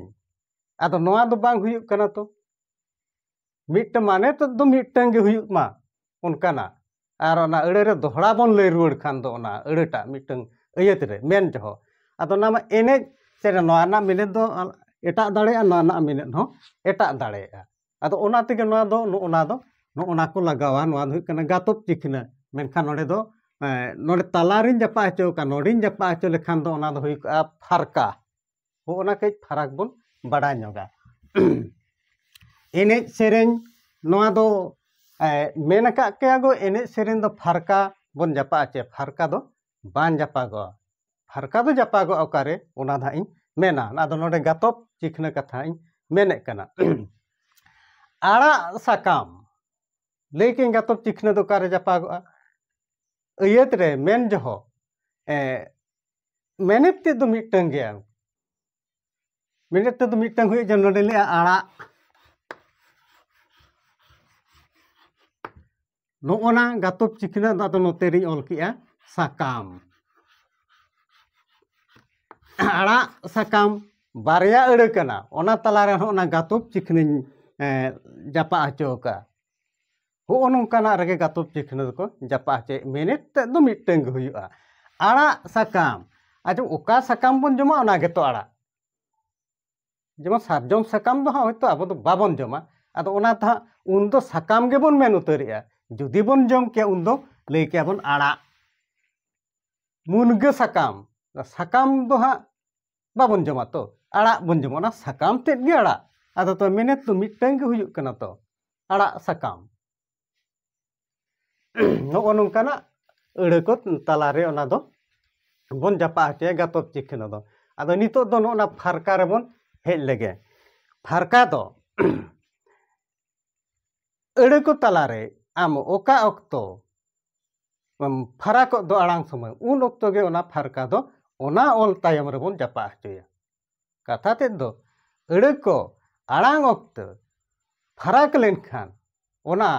ᱟᱫᱚ ᱱᱚᱣᱟ ᱫᱚ ᱵᱟᱝ ᱦᱩᱭᱩᱜ ᱠᱟᱱᱟ ᱛᱚ, ᱢᱤᱫᱴᱟᱝ ᱢᱟᱱᱮ ᱛᱮᱫ ᱫᱚ ᱢᱤᱫᱴᱟᱝ ᱜᱮ ᱦᱩᱭᱩᱜ ᱢᱟ ᱚᱱᱠᱟᱱᱟᱜ᱾ ᱟᱨ ᱚᱱᱟ ᱟᱹᱲᱟᱹ ᱨᱮ ᱫᱚᱦᱲᱟ ᱵᱚᱱ ᱞᱟᱹᱭ ᱨᱩᱣᱟᱹᱲ ᱠᱷᱟᱱ ᱫᱚ ᱚᱱᱟ ᱟᱹᱲᱟᱹᱴᱟᱜ ᱢᱤᱫᱴᱟᱝ ᱟᱹᱭᱟᱹᱛ ᱨᱮ ᱢᱮᱱ ᱡᱚᱦᱚᱜ, ᱟᱫᱚ ᱚᱱᱟ ᱢᱟ ᱮᱱᱮᱡ ᱥᱮᱨᱮᱧ, ᱱᱚᱣᱟ ᱨᱮᱱᱟᱜ ᱢᱮᱱᱮᱫ ᱫᱚ ᱮᱴᱟᱜ ᱫᱟᱲᱮᱭᱟᱜᱼᱟ, ᱱᱚᱣᱟ ᱨᱮᱱᱟᱜ ᱢᱮᱱᱮᱫ ᱦᱚᱸ ᱮᱴᱟᱜ ᱫᱟᱲᱮᱭᱟᱜᱼᱟ᱾ ᱟᱫᱚ ᱚᱱᱟ ᱛᱮᱜᱮ ᱱᱚᱣᱟ ᱫᱚ ᱱᱚᱜᱼᱚ ᱱᱟ ᱫᱚ ᱱᱚᱜᱼᱚ ᱱᱟ ᱠᱚ ᱞᱟᱜᱟᱣᱟ, ᱱᱚᱣᱟ ᱫᱚ ᱦᱩᱭᱩᱜ ᱠᱟᱱᱟ ᱜᱟᱛᱚᱵ ᱪᱤᱠᱷᱱᱟᱹ᱾ ᱢᱮᱱᱠᱷᱟᱱ ᱱᱚᱰᱮ ᱫᱚ ᱮᱸ, ᱱᱚᱰᱮ ᱛᱟᱞᱟᱨᱤᱧ ᱡᱟᱯᱟᱜ ᱦᱚᱪᱚ ᱟᱠᱟᱫ, ᱱᱚᱰᱮᱧ ᱡᱟᱯᱟᱜ ᱦᱚᱪᱚ ᱞᱮᱠᱷᱟᱱ ᱫᱚ ᱚᱱᱟ ᱫᱚ ᱦᱩᱭ ᱠᱚᱜᱼᱟ ᱯᱷᱟᱨᱠᱟ᱾ ᱦᱚᱸ, ᱚᱱᱟ ᱠᱟᱹᱡ ᱯᱷᱟᱨᱟᱠ ᱵᱚᱱ ᱵᱟᱰᱟᱭ ᱧᱚᱜᱟ᱾ ᱮᱱᱮᱡ ᱥᱮᱨᱮᱧ, ᱱᱚᱣᱟ ᱫᱚ ᱮᱸ, ᱢᱮᱱ ᱟᱠᱟᱫ ᱜᱮᱭᱟ ᱠᱚ ᱮᱱᱮᱡ ᱥᱮᱨᱮᱧ ᱫᱚ ᱯᱷᱟᱨᱠᱟ ᱵᱚᱱ ᱡᱟᱯᱟᱜ ᱦᱚᱪᱚᱭᱟ, ᱯᱷᱟᱨᱠᱟ ᱫᱚ ᱵᱟᱝ ᱡᱟᱯᱟᱜᱚᱜᱼᱟ᱾ ᱯᱷᱟᱨᱠᱟ ᱫᱚ ᱡᱟᱯᱟᱜᱚᱜᱼᱟ ᱚᱠᱟᱨᱮ, ᱚᱱᱟ ᱫᱚ ᱦᱟᱸᱜ ᱤᱧ ᱢᱮᱱᱟ᱾ ᱟᱫᱚ ᱱᱚᱰᱮ ᱜᱟᱛᱚᱵ ᱪᱤᱠᱷᱱᱟᱹ ᱠᱟᱛᱷᱟ ᱤᱧ ᱢᱮᱱᱮᱫ ᱠᱟᱱᱟ᱾ ᱟᱲᱟᱜ ᱥᱟᱠᱟᱢ, ᱞᱟᱹᱭ ᱠᱮᱫᱟᱹᱧ ᱜᱟᱛᱚᱵ ᱪᱤᱠᱷᱱᱟᱹ ᱫᱚ ᱚᱠᱟᱨᱮ ᱡᱟᱯᱟᱜᱚᱜᱼᱟ? ᱟᱹᱭᱟᱹᱛ ᱨᱮ ᱢᱮᱱ ᱡᱚᱦᱚᱜ, ᱮ, ᱢᱮᱱᱮᱛ ᱛᱮᱫ ᱫᱚ ᱢᱤᱫᱴᱟᱝ ᱜᱮᱭᱟ᱾ ᱢᱮᱱᱮᱛ ᱛᱮᱫ ᱫᱚ ᱢᱤᱫᱴᱟᱝ ᱦᱩᱭᱩᱜ, ᱡᱮ ᱱᱚᱰᱮ ᱞᱟᱹᱭᱟ ᱟᱲᱟᱜ᱾ ᱱᱚᱜᱼᱚ ᱱᱟ ᱜᱟᱛᱚᱵ ᱪᱤᱠᱷᱱᱟᱹ ᱫᱚ ᱟᱫᱚ ᱱᱚᱛᱮ ᱨᱤᱧ ᱚᱞ ᱠᱮᱜᱼᱟ ᱥᱟᱠᱟᱢ᱾ ᱟᱲᱟᱜ ᱥᱟᱠᱟᱢ ᱵᱟᱨᱭᱟ ᱟᱹᱲᱟᱹ ᱠᱟᱱᱟ, ᱚᱱᱟ ᱛᱟᱞᱟᱨᱮ ᱱᱚᱜᱼᱚ ᱱᱟ ᱜᱟᱛᱚᱵ ᱪᱤᱠᱷᱱᱟᱹᱧ, ᱮ, ᱡᱟᱯᱟᱜ ᱦᱚᱪᱚ ᱟᱠᱟᱫᱼᱟ᱾ ᱦᱚᱸᱜᱼᱚ ᱱᱚᱝᱠᱟᱱᱟᱜ ᱨᱮᱜᱮ ᱜᱟᱛᱚᱵ ᱪᱤᱠᱷᱱᱟᱹ ᱫᱚᱠᱚ ᱡᱟᱯᱟᱜ ᱦᱚᱪᱚᱭᱮᱫ, ᱢᱮᱱᱮᱛ ᱛᱮᱫ ᱫᱚ ᱢᱤᱫᱴᱟᱝ ᱜᱮ ᱦᱩᱭᱩᱜᱼᱟ, ᱟᱲᱟᱜ ᱥᱟᱠᱟᱢ᱾ ᱟᱪᱪᱷᱟ, ᱚᱠᱟ ᱥᱟᱠᱟᱢ ᱵᱚᱱ ᱡᱚᱢᱟ ᱚᱱᱟ ᱜᱮᱛᱚ ᱟᱲᱟᱜ᱾ ᱡᱮᱢᱚᱱ ᱥᱟᱨᱡᱚᱢ ᱥᱟᱠᱟᱢ ᱫᱚ ᱦᱟᱸᱜ ᱦᱚᱭᱛᱳ ᱟᱵᱚ ᱫᱚ ᱵᱟᱵᱚᱱ ᱡᱚᱢᱟ, ᱟᱫᱚ ᱚᱱᱟ ᱛᱮ ᱦᱟᱸᱜ ᱩᱱᱫᱚ ᱥᱟᱠᱟᱢ ᱜᱮᱵᱚᱱ ᱢᱮᱱ ᱩᱛᱟᱹᱨᱮᱜᱼᱟ᱾ ᱡᱩᱫᱤ ᱵᱚᱱ ᱡᱚᱢ ᱠᱮᱭᱟ ᱩᱱᱫᱚ ᱞᱟᱹᱭ ᱠᱮᱭᱟ ᱵᱚᱱ ᱟᱲᱟᱜ᱾ ᱢᱩᱱᱜᱟᱹ ᱥᱟᱠᱟᱢ, ᱥᱟᱠᱟᱢ ᱫᱚ ᱦᱟᱸᱜ ᱵᱟᱵᱚᱱ ᱡᱚᱢᱟ ᱛᱚ, ᱟᱲᱟᱜ ᱵᱚᱱ ᱡᱚᱢᱟ, ᱚᱱᱟ ᱥᱟᱠᱟᱢ ᱛᱮᱫ ᱜᱮ ᱟᱲᱟᱜ᱾ ᱟᱫᱚ ᱛᱚ ᱢᱮᱱᱮᱛ ᱫᱚ ᱢᱤᱫᱴᱟᱝ ᱜᱮ ᱦᱩᱭᱩᱜ ᱠᱟᱱᱟ ᱛᱚ, ᱟᱲᱟᱜ ᱥᱟᱠᱟᱢ᱾ ᱱᱚᱜᱼᱚ ᱱᱚᱝᱠᱟᱱᱟᱜ ᱟᱹᱲᱟᱹ ᱠᱚ ᱛᱟᱞᱟᱨᱮ ᱚᱱᱟ ᱫᱚ ᱵᱚᱱ ᱡᱟᱯᱟᱜ ᱦᱚᱪᱚᱭᱟ ᱜᱟᱛᱚᱵ ᱪᱤᱠᱷᱱᱟᱹ ᱫᱚ᱾ ᱟᱫᱚ ᱱᱤᱛᱚᱜ ᱫᱚ ᱱᱚᱜᱼᱚ ᱱᱟ ᱯᱷᱟᱨᱠᱟ ᱨᱮᱵᱚᱱ ᱦᱮᱡ ᱞᱮᱜᱮ᱾ ᱯᱷᱟᱨᱠᱟ ᱫᱚ ᱟᱹᱲᱟᱹ ᱠᱚ ᱛᱟᱞᱟᱨᱮ ᱟᱢ ᱚᱠᱟ ᱚᱠᱛᱚ ᱯᱷᱟᱨᱟᱠᱚᱜ ᱫᱚ ᱟᱲᱟᱝ ᱥᱚᱢᱚᱭ, ᱩᱱ ᱚᱠᱛᱚ ᱜᱮ ᱚᱱᱟ ᱯᱷᱟᱨᱠᱟ ᱫᱚ ᱚᱱᱟ ᱚᱞ ᱛᱟᱭᱚᱢ ᱨᱮᱵᱚᱱ ᱡᱟᱯᱟᱜ ᱦᱚᱪᱚᱭᱟ᱾ ᱠᱟᱛᱷᱟ ᱛᱮᱫ ᱫᱚ ᱟᱹᱲᱟᱹ ᱠᱚ ᱟᱲᱟᱝ ᱚᱠᱛᱚ ᱯᱷᱟᱨᱟᱠ ᱞᱮᱱᱠᱷᱟᱱ ᱚᱱᱟ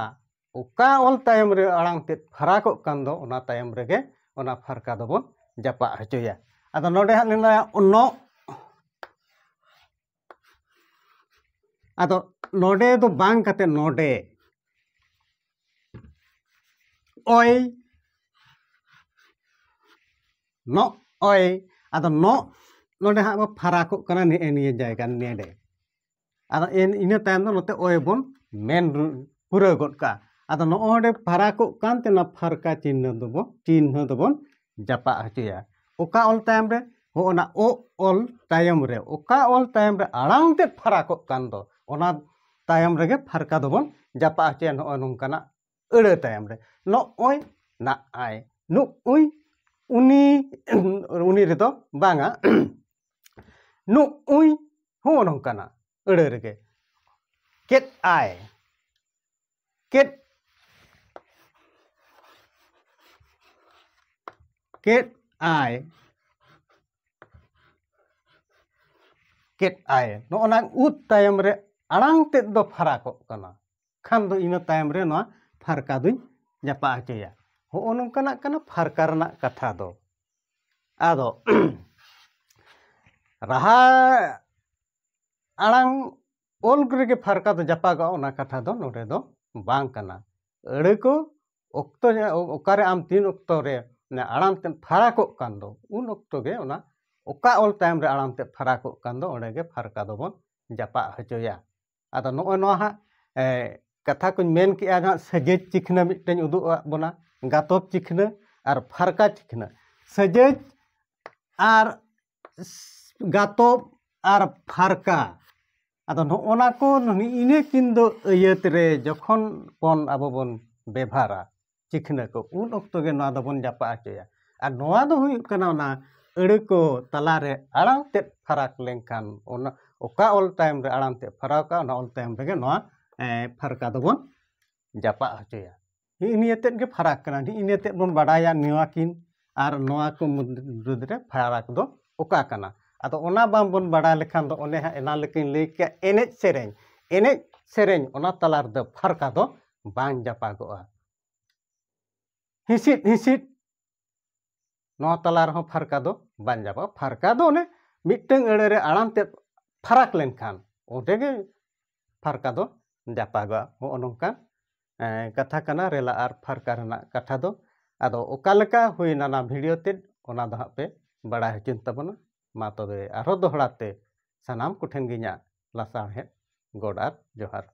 ᱚᱠᱟ ᱚᱞ ᱛᱟᱭᱚᱢ ᱨᱮ ᱟᱲᱟᱝ ᱛᱮᱫ ᱯᱷᱟᱨᱟᱠᱚᱜ ᱠᱟᱱ ᱫᱚ ᱚᱱᱟ ᱛᱟᱭᱚᱢ ᱨᱮᱜᱮ ᱚᱱᱟ ᱯᱷᱟᱨᱠᱟ ᱫᱚᱵᱚᱱ ᱡᱟᱯᱟᱜ ᱦᱚᱪᱚᱭᱟ᱾ ᱟᱫᱚ ᱱᱚᱰᱮ ᱦᱟᱸᱜ ᱞᱤᱧ ᱞᱟᱹᱭᱟ ᱱᱚᱜ, ᱟᱫᱚ ᱱᱚᱰᱮ ᱫᱚ ᱵᱟᱝ ᱠᱟᱛᱮ ᱱᱚᱰᱮ ᱚᱭ, ᱱᱚᱜᱼᱚᱭ᱾ ᱟᱫᱚ ᱱᱚᱜ ᱱᱚᱰᱮ ᱦᱟᱸᱜ ᱵᱚ ᱯᱷᱟᱨᱟᱠᱚᱜ ᱠᱟᱱᱟ ᱱᱮᱜᱼᱮ ᱱᱤᱭᱟᱹ ᱡᱟᱭᱜᱟ ᱱᱮᱰᱮ᱾ ᱟᱫᱚ ᱮᱱ-, ᱤᱱᱟᱹ ᱛᱟᱭᱚᱢ ᱫᱚ ᱱᱚᱛᱮ ᱚᱭ ᱵᱚᱱ ᱢᱮᱱ ᱨᱩ-, ᱯᱩᱨᱟᱹᱣ ᱜᱚᱫ ᱠᱟᱜᱼᱟ᱾ ᱟᱫᱚ ᱱᱚᱜᱼᱚᱭ ᱱᱚᱰᱮ ᱯᱷᱟᱨᱟᱠᱚᱜ ᱠᱟᱱ ᱛᱮ ᱚᱱᱟ ᱯᱷᱟᱨᱠᱟ ᱪᱤᱱᱦᱟᱹ ᱫᱚᱵᱚ, ᱪᱤᱱᱦᱟᱹ ᱫᱚᱵᱚᱱ ᱡᱟᱯᱟᱜ ᱦᱚᱪᱚᱭᱟ᱾ ᱚᱠᱟ ᱚᱞ ᱛᱟᱭᱚᱢ ᱨᱮ? ᱦᱚᱸᱜᱼᱚ ᱱᱟ ᱚ ᱚᱞ ᱛᱟᱭᱚᱢ ᱨᱮ, ᱚᱠᱟ ᱚᱞ ᱛᱟᱭᱚᱢ ᱨᱮ ᱟᱲᱟᱝ ᱛᱮᱫ ᱯᱷᱟᱨᱟᱠᱚᱜ ᱠᱟᱱ ᱫᱚ, ᱚᱱᱟ ᱛᱟᱭᱚᱢ ᱨᱮᱜᱮ ᱯᱷᱟᱨᱠᱟ ᱫᱚᱵᱚᱱ ᱡᱟᱯᱟᱜ ᱦᱚᱪᱚᱭᱟ᱾ ᱱᱚᱜᱼᱚᱭ ᱱᱚᱝᱠᱟᱱᱟᱜ ᱟᱹᱲᱟᱹ ᱛᱟᱭᱚᱢ ᱨᱮ ᱱᱚᱜᱼᱚᱭ, ᱱᱟᱜᱼᱟᱭ, ᱱᱩᱜᱼᱩᱭ, ᱩᱱᱤ, ᱩᱱᱤ ᱨᱮᱫᱚ ᱵᱟᱝᱟ, ᱱᱩᱜᱼᱩᱭ, ᱦᱚᱸᱜᱼᱚ ᱱᱚᱝᱠᱟᱱᱟᱜ ᱟᱹᱲᱟᱹ ᱨᱮᱜᱮ᱾ ᱠᱮᱫ ᱟᱭ, ᱠᱮᱫ, ᱠᱮᱫ ᱟᱭ, ᱠᱮᱫ ᱟᱭ᱾ ᱱᱚᱜᱼᱚ ᱱᱟ ᱩᱫ ᱛᱟᱭᱚᱢ ᱨᱮ ᱟᱲᱟᱝ ᱛᱮᱫ ᱫᱚ ᱯᱷᱟᱨᱟᱠᱚᱜ ᱠᱟᱱᱟ, ᱠᱷᱟᱱ ᱫᱚ ᱤᱱᱟᱹ ᱛᱟᱭᱚᱢ ᱨᱮ ᱱᱚᱣᱟ ᱯᱷᱟᱨᱠᱟ ᱫᱚᱧ ᱡᱟᱯᱟᱜ ᱦᱚᱪᱚᱭᱟ᱾ ᱦᱚᱸᱜᱼᱚ ᱱᱚᱝᱠᱟᱱᱟᱜ ᱠᱟᱱᱟ ᱯᱷᱟᱨᱠᱟ ᱨᱮᱱᱟᱜ ᱠᱟᱛᱷᱟ ᱫᱚ᱾ ᱟᱫᱚ ᱨᱟᱦᱟ ᱟᱲᱟᱝ ᱚᱞ ᱨᱮᱜᱮ ᱯᱷᱟᱨᱠᱟ ᱫᱚ ᱡᱟᱯᱟᱜᱚᱜᱼᱟ, ᱚᱱᱟ ᱠᱟᱛᱷᱟ ᱫᱚ ᱱᱚᱰᱮ ᱫᱚ ᱵᱟᱝ ᱠᱟᱱᱟ᱾ ᱟᱹᱲᱟᱹ ᱠᱚ ᱚᱠᱛᱚ, ᱚᱠᱟᱨᱮ ᱟᱢ ᱛᱤᱱ ᱚᱠᱛᱚ ᱨᱮ ᱚᱱᱟ ᱟᱲᱟᱝ ᱛᱮᱫ ᱯᱷᱟᱨᱟᱠᱚᱜ ᱠᱟᱱ ᱫᱚ, ᱩᱱ ᱚᱠᱛᱚ ᱜᱮ ᱚᱱᱟ ᱚᱠᱟ ᱚᱞ ᱛᱟᱭᱚᱢ ᱨᱮ ᱟᱲᱟᱝ ᱛᱮᱫ ᱯᱷᱟᱨᱟᱠᱚᱜ ᱠᱟᱱ ᱫᱚ, ᱚᱸᱰᱮ ᱜᱮ ᱯᱷᱟᱨᱠᱟ ᱫᱚᱵᱚᱱ ᱡᱟᱯᱟᱜ ᱦᱚᱪᱚᱭᱟ᱾ ᱟᱫᱚ ᱱᱚᱜᱼᱚᱭ ᱱᱚᱣᱟ ᱦᱟᱸᱜ, ᱮ, ᱠᱟᱛᱷᱟ ᱠᱚᱧ ᱢᱮᱱ ᱠᱮᱜᱼᱟ, ᱦᱟᱸᱜ ᱥᱟᱹᱡᱟᱹᱡ ᱪᱤᱠᱷᱱᱟᱹ ᱢᱤᱫᱴᱮᱱ ᱩᱫᱩᱜ ᱟᱫ ᱵᱚᱱᱟ, ᱜᱟᱛᱚᱵ ᱪᱤᱠᱷᱱᱟᱹ ᱟᱨ ᱯᱷᱟᱨᱠᱟ ᱪᱤᱠᱷᱱᱟᱹ᱾ ᱥᱟᱹᱡᱟᱹᱡ ᱟᱨ ᱥ-, ᱜᱟᱛᱚᱵ ᱟᱨ ᱯᱷᱟᱨᱠᱟ᱾ ᱟᱫᱚ ᱱᱚᱜᱼᱚ ᱱᱟ ᱠᱚ, ᱤᱱᱟᱹ ᱠᱤᱱ ᱫᱚ ᱟᱹᱭᱟᱹᱛ ᱨᱮ ᱡᱚᱠᱷᱚᱱ ᱵᱚᱱ, ᱟᱵᱚ ᱵᱚᱱ ᱵᱮᱵᱷᱟᱨᱟ ᱪᱤᱠᱷᱱᱟᱹ ᱠᱚ, ᱩᱱ ᱚᱠᱛᱚ ᱜᱮ ᱱᱚᱣᱟ ᱫᱚᱵᱚᱱ ᱡᱟᱯᱟᱜ ᱦᱚᱪᱚᱭᱟ᱾ ᱟᱨ ᱱᱚᱣᱟ ᱫᱚ ᱦᱩᱭᱩᱜ ᱠᱟᱱᱟ ᱚᱱᱟ ᱟᱹᱲᱟᱹ ᱠᱚ ᱛᱟᱞᱟᱨᱮ ᱟᱲᱟᱝ ᱛᱮᱫ ᱯᱷᱟᱨᱟᱠ ᱞᱮᱱᱠᱷᱟᱱ, ᱚᱱᱟ ᱚᱠᱟ ᱚᱞ ᱛᱟᱭᱚᱢ ᱨᱮ ᱟᱲᱟᱝ ᱛᱮᱫ ᱯᱷᱟᱨᱟᱠᱟ, ᱚᱱᱟ ᱚᱞ ᱛᱟᱭᱚᱢ ᱨᱮᱜᱮ ᱱᱚᱣᱟ, ᱮ, ᱯᱷᱟᱨᱠᱟ ᱫᱚᱵᱚᱱ ᱡᱟᱯᱟᱜ ᱦᱚᱪᱚᱭᱟ᱾ ᱱᱤᱜᱼᱤ ᱱᱤᱭᱟᱹ ᱛᱮᱫ ᱜᱮ ᱯᱷᱟᱨᱟᱠ ᱠᱟᱱᱟ᱾ ᱱᱤᱜᱼᱤ ᱱᱤᱭᱟᱹ ᱛᱮᱫ ᱵᱚᱱ ᱵᱟᱰᱟᱭᱟ ᱱᱚᱣᱟ ᱠᱤᱱ ᱟᱨ ᱱᱚᱣᱟ ᱠᱚ ᱢᱩᱫᱽ-, ᱢᱩᱫᱽ ᱨᱮ ᱯᱷᱟᱨᱟᱠ ᱫᱚ ᱚᱠᱟ ᱠᱟᱱᱟ᱾ ᱟᱫᱚ ᱚᱱᱟ ᱵᱟᱝᱵᱚᱱ ᱵᱟᱲᱟᱭ ᱞᱮᱠᱷᱟᱱ ᱫᱚ ᱚᱱᱮ ᱦᱟᱸᱜ ᱮᱱᱟᱝ ᱞᱮᱠᱟᱧ ᱞᱟᱹᱭ ᱠᱮᱜᱼᱟ, ᱮᱱᱮᱡ ᱥᱮᱨᱮᱧ, ᱮᱱᱮᱡ ᱥᱮᱨᱮᱧ ᱚᱱᱟ ᱛᱟᱞᱟ ᱨᱮᱫᱚ ᱯᱷᱟᱨᱠᱟ ᱫᱚ ᱵᱟᱝ ᱡᱟᱯᱟᱜᱚᱜᱼᱟ᱾ ᱦᱤᱸᱥᱤᱫ ᱦᱤᱸᱥᱤᱫ ᱱᱚᱣᱟ ᱛᱟᱞᱟ ᱨᱮᱦᱚᱸ ᱯᱷᱟᱨᱠᱟ ᱫᱚ ᱵᱟᱝ ᱡᱟᱯᱟᱜᱼᱟ᱾ ᱯᱷᱟᱨᱠᱟ ᱫᱚ ᱚᱱᱮ ᱢᱤᱫᱴᱟᱝ ᱟᱹᱲᱟᱹ ᱨᱮ ᱟᱲᱟᱝ ᱛᱮᱫ ᱯᱷᱟᱨᱟᱠ ᱞᱮᱱᱠᱷᱟᱱ ᱚᱸᱰᱮ ᱜᱮ ᱯᱷᱟᱨᱠᱟ ᱫᱚ ᱡᱟᱯᱟᱜᱚᱜᱼᱟ᱾ ᱦᱚᱸᱜᱼᱚ ᱱᱚᱝᱠᱟᱱ ᱮᱸ, ᱠᱟᱛᱷᱟ ᱠᱟᱱᱟ ᱨᱮᱞᱟ ᱟᱨ ᱯᱷᱟᱨᱠᱟ ᱨᱮᱱᱟᱜ ᱠᱟᱛᱷᱟ ᱫᱚ᱾ ᱟᱫᱚ ᱚᱠᱟ ᱞᱮᱠᱟ ᱦᱩᱭᱱᱟ ᱱᱚᱣᱟ ᱵᱷᱤᱰᱤᱭᱳ ᱛᱮᱫ, ᱚᱱᱟ ᱫᱚ ᱦᱟᱸᱜ ᱯᱮ ᱵᱟᱲᱟᱭ ᱦᱚᱪᱚᱧ ᱛᱟᱵᱚᱱᱟ᱾ ᱢᱟ ᱛᱚᱵᱮ ᱟᱨᱦᱚᱸ ᱫᱚᱦᱲᱟ ᱛᱮ ᱥᱟᱱᱟᱢ ᱠᱚᱴᱷᱮᱱ ᱜᱮ ᱤᱧᱟᱹᱜ ᱞᱟᱥᱟᱲᱦᱮᱫ ᱜᱚᱰ ᱟᱨ ᱡᱚᱦᱟᱨ᱾